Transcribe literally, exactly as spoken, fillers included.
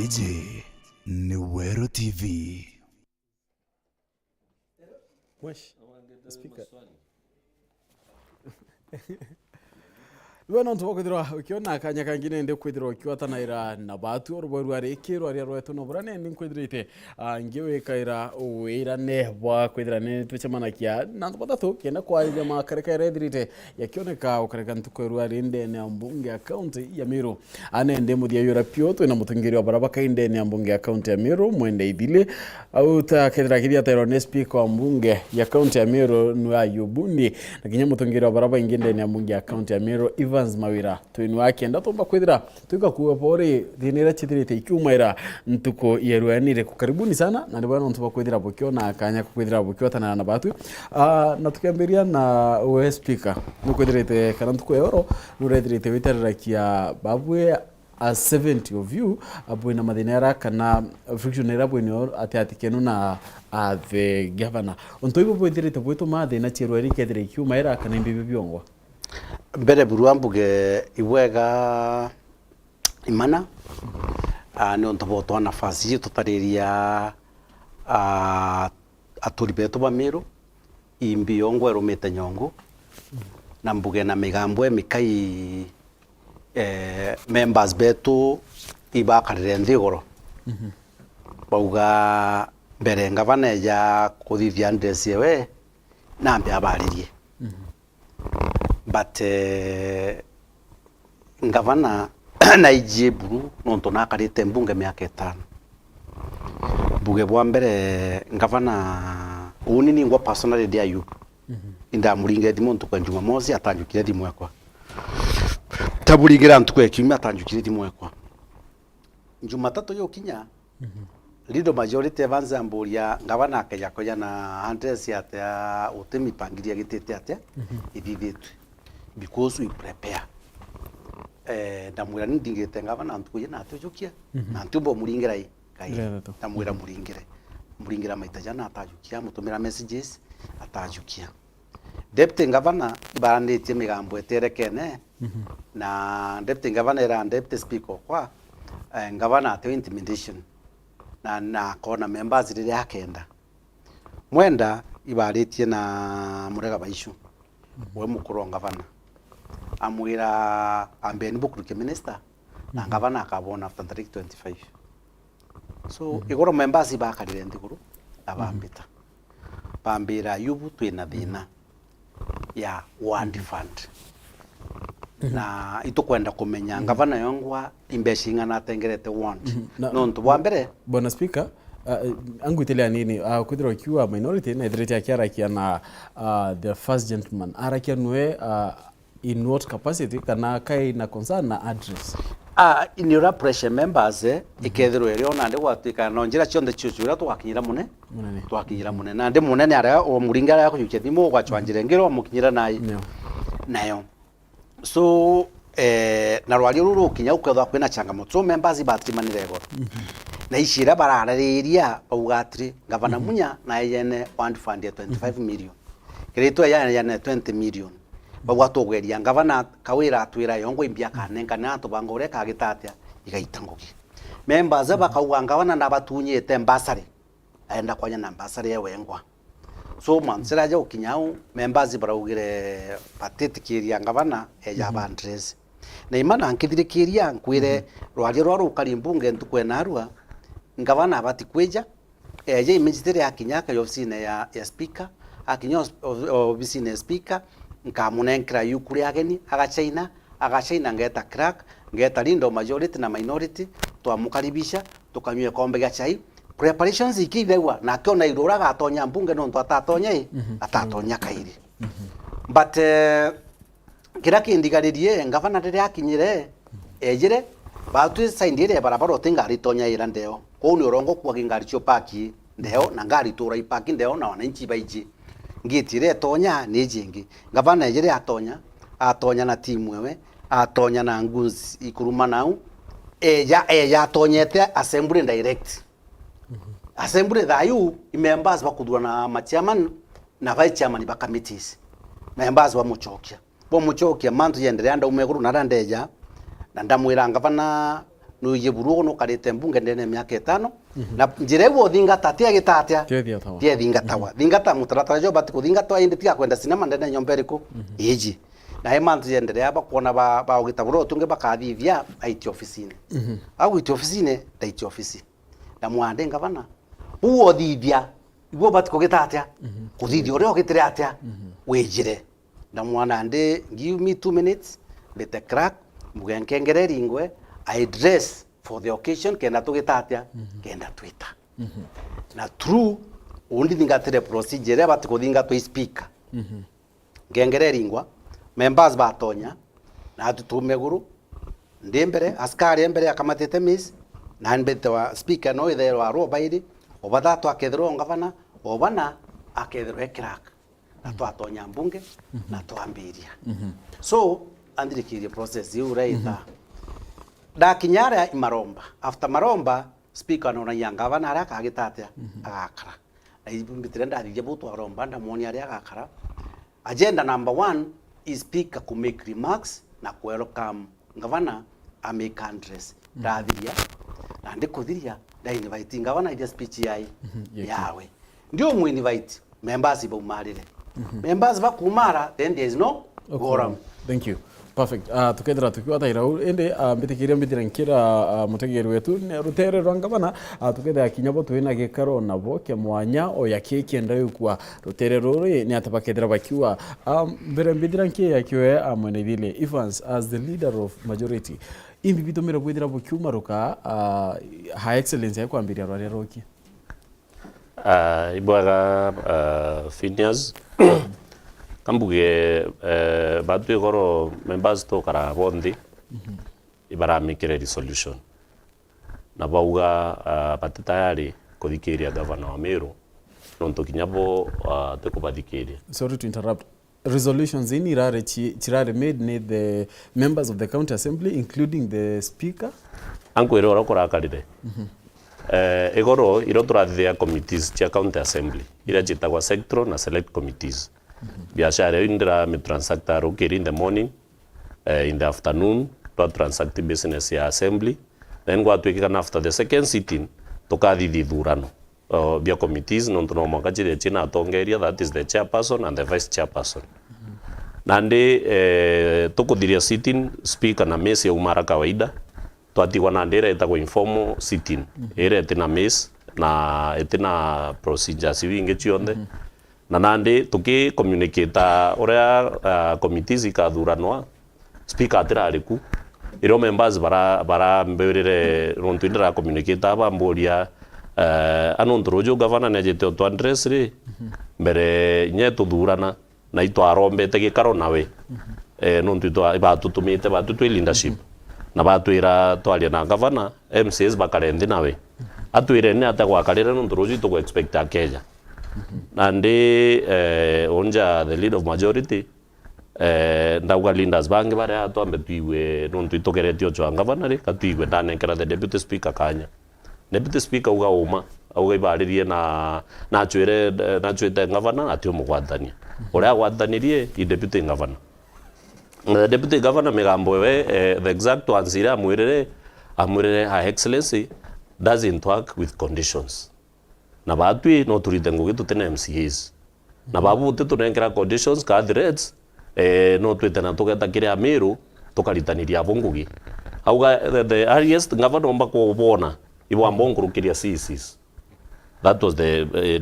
Iji ni Weru T V. Mwesh. Speaker. Iwe nontu bwa kwithirwa ukiona kanya kangi nende kwithirwa ukiwatanaira na batu orubwe rwa riki rwaria rwetu na bura nende nkwithirite, ah, ngiwikaira wirane bwa kwithira ni twicemanakia na antu bathatu kenda kwariria makareka ethirite yakioneka ukareka ntuku ya rwari ndene ya mbunge ya kaunti ya Meru. Anende muthia yura pio twina mutongeria wa bara bakai ndene ya mbunge ya kaunti ya Meru Mwende Ithili. Au ta kethira kithia tairwa ni speaker wa mbunge ya kaunti ya Meru nwe Ayubu Ndi, na kinya mutongeria wa bara baingi ndene ya mbunge ya kaunti ya Meru Evans Mawira. Twinwa kenda tumba kwithira twika kuwa bori thina iria cithirite ikiumaira ntuku ya rwari ni iriku. Karibuni sana, na ni bwega nontu bwa kwithira bukiona kanya ka kwithira bukiwatanana na batu. Ah, na tukiambiria na we speaker, nukwithirite kana ntuku ya oro nurethirite witarirakia babwe a seventy of you, abwina mathina era kana friction era bwinio ati ati kenu na, ah, the governor. Untu ibu bwithirite bwituma thina cia rwari kethira ikiumaira kana imbibi biongwa? Mbere burua mbuge ibwega imana, ah, ni untu bwa utwa nafasi iji tutariria, ah, aturi betu ba Meru, imbi yongwa irumite nyongo, na mbuge na migambo imikai, eh, members betu ibakarire nthiguru. Mhm. Bauga mbere ngavana eja kuthithia address yewe, nambe abaririe. Mhm. But, eh, ngavana naijie buru nontu nakarite mbunge miaka itano. Mbuge bwa mbere, ngavana uni ningwa personally ndi Ayubu. Mhm. Indamuringire thimu ntuku ya Jumamosi, atanjukire thimu ekwa. Taburingira ntuku ya kiumia, atanjukire thimu ekwa. Jumatatu yukinya, mhm, Leader Majority Evans amburia, ngavana akeja kuja na address atia, utimipangiria gitite atia, mhm, ithithitwe? Because we prepare. Eh, ndamwira ni ndingirite ngavana ntuku iji na atujukia, mhm, na ntiumba umuringira i, kai. Ndamwira, mhm, muringire. Muringira maita jana atajukia, mutumira messages, atajukia. Deputy Governor ibaranitie migambo iterekene, mhm, na Deputy Governor era Deputy Speaker okwa, eh, Governor ateo intimidation, na, na akona members riria akenda. Mwenda ibaritie na Murega Baishu, mhm, we mukuru wa Governor, amwira, ambeni bukuruke minister, na, mhm, Governor akabona after the twenty-five. So, mhm, igoro members bakarire nthiguru na, mhm, bambita. Bambira, Ayubu, twina thina, mhm, ya ward, mhm, fund. Mhm. Na itukwenda kumenya, mhm, ngavana yongwa imbeca ing'ana atengerete ward. Mhm. Na nontu bwa mbere, Bwana Speaker, uh, angwitilia nini, uh, kwithirwa ukiuga minority, na ithirite akiarakia na, uh, the first gentleman. Arakia nwe, uh, in what capacity, kana kai na concern na address? Ah, ni ura pressure members, eh, mhm, ikethirwa irio nandi gwatuika no njira cionthe ciucio uria twakinyira mune-, munene, twakinyira munene. Nandi munene aria o muringa aria kujukia thimu ugacwa, mhm, njira ingi iria wamukinyira nayo. Nio. Nayo. So, eh, na rwaria ruru rukinya ukethwa kwina changamoto. So, members batirimanire igoro. Mhm. Na ici iria bararariria bauga atiri, Ngavana, mhm, Munya na ejene ward fund ya twenty-five million. Kiritwe ya, ya twenty million. Bauga tugeria ngavana Kawira atwira yongwa imbi akanenka na antu banga uria kagita atia igaita ngugi. Members bakauga ngavana nabatunyite mbasari, aenda kwanya na mbasari ya wengwa. So, mantu jaria ja gukinya au, members baraugire batitikiria ngavana eja, mhm, bandress. Na imana nkithirikiria nkwire, mhm, rwaria rwa rukari mbunge ntuku enarua, ngavana abati kwija, eje immediately akinya akaja ofisine ya, ya speaker, akinya os-, of-, ofisine ya speaker, nkamunenkera yuku ria ageni, agacaina, agacaina ngeta clerk, ngeta leader of majority na minority, twamukaribisha, tukanyua ikombe gia chai. Preparations ikithegwa, na akiona iru uria agatonya mbunge nontu atatonya i, mhm, atatonya kairi. Mhm. But, eh, Kiria kindigaririe, ngavana riria akinyire, ejire, batwi side iria ya barabara uti ngari itonya ira ndeo. Kwou ni urongo kuagi ngari cio paki ndeo, na ngari itura ipaki ndeo, na wananchi baiji. Ngiti iria itonya ni iji ingi. Ngavana ejire atonya, atonya na timu ewe, atonya na goons ikuruma nau. Eja, eja atonyete assembly direct. Assembly thayu, i members bakuthurana ma chairman na vice chairman ba committees. Members bamucokia. Bamucokia, mantu yenderea ndauma iguru na aria ndeja, na ndamwira ngavana, Nuiji buru ugu nukarite mbunge ndene ya miaka itano, na njira iu uthingata ti egita atia? Ti ethingatagwa. Ti ethingatagwa. Thingata mutaratara jwa ubati kuthingatwa, indi tiga kwenda cinema ndene ya nyomba iriku? Iji. Na i mantu jenderea bakwona ba, ba ugita buria utungi bakathithia, aiti ofisini. Au gwiti ofisini, ndaiti ofisi. Ndamwira ndi ngavana, buu uthithia, igwe ubati kugita atia? Kuthithia uria ugitire atia? Wijire. Ndamwira ndi, give me two minutes, mbite clerk, mbuge nkengere iringwe, I dress for the occasion, kenda tugita atia? Kenda twita. Na true, undithingatire procedure iria bati kuthingatwa i speaker. Ngengere iringwa, members batonya, na atutume iguru, ndi mbere, askari e mbere akamatite miss, na mbite wa speaker no itherwa arua bairi, obathatu akethirwa o ngavana, obana akethirwa e clerk. Na twatonya mbunge, na twambiria. So, anthirikirie process iu uria ita. Ndakinya aria i maromba. After maromba, speaker anonagia ngavana aria akagita atia? Agakara. Na ibu mbitire ndathithia buu twaromba, ndamwonia aria agakara. Agenda number one is speaker ku make remarks na ku welcome ngavana a make address. Ndathiria, na ndikuthiria, nda invite ngavana ithia speech yai, yawe. Ndi umu invite, members baumarire. Members bakumara, then there is no quorum. Thank you. Perfect. Ah, tukethira tukiwataira uu, indi, ah, mbitikiria mbithira nkira, ah, mutegeri wetu, ni rutere rwa ngavana, ah, tukethira kinya bo twina gikaro nabo kia mwanya, oya ki kienda yukwa rutere ruru, ni ata bakethira bakiuga? Ah, mbere mbithira nkiya kiwe, ah, mwene ithile. Evans, as the leader of majority, imbi bitumire bwithira bukiumaruka, ah, Her Excellency akwambiria rwaria ruki? Ah, ibwega, ah, Phineas. Kambuge, eh, batu igoro members tukara bo nthi, ibaramikire resolution. Na bauga, ah, bati tayari kuthikiria gavana wa Meru, nontu kinya bo, ah, tikubathikiria. Sorry to interrupt. Resolutions ini irari chi-, chirari made ni the members of the county assembly, including the speaker? Ankwire uria kurakarire. Eh, igoro irio turathithia committees cia county assembly, iria ciitagwa sectoral na select committees. Biashara iu ndiramitransact rukiri in the morning, eh, in the afternoon, twa transact business ya assembly, then gwatwikika na after the second sitting, tukathithi ithurano o, bia committees, nontu no mwanka chithie china atongeria, that is the chairperson and the vice chairperson. Nandi, eh, tukuthiria sitting, speaker na miss yaumara kawaida, twatigwa nandi iria itagwa informal sitting, iria itina miss na itina procedures iu ingi cionthe. Na nandi tuki communicate uria, ah, committees ikathuranwa, speaker atirari ku. Irio members bara-, barambirire nontu indira communicate bamburia, eh, a nontu ruju gavana ni ajite utu address ri, mbere nye tuthurana, na itwarombete gikaro nawe. Eh, nontu itwa-, ibatutumite batu twi leadership. Na batwira twaria na gavana, M C As bakare nthi nawe. Atwire ni atia gwakarire nontu ruju itugu expect akeja. Nandi, eh, unja the lead of majority, eh, ndauga leaders bangi baria twambe twigue nontu itugeretie ucwa gavana ri, ka twigue ndanenkera the deputy speaker kanya. Deputy speaker auga uma, auga ibaririe na, nachwire, nachwite gavana ati umugwatania. Uria agwatanirie i deputy gavana. Na the deputy gavana migambo ewe, eh, the exact ones iria amwirire, amwirire, "Her Excellency doesn't work with conditions." Na batwi no turite ngugi tutina M C As. Na babu buti tunenkera conditions ka threats, eh, no twite na tugeta kiri Amiru, tukaritanithia abo ngugi. Auga the, the highest ngavana omba kubona, ibo ambo nkurukiria C Cs. That was the, eh,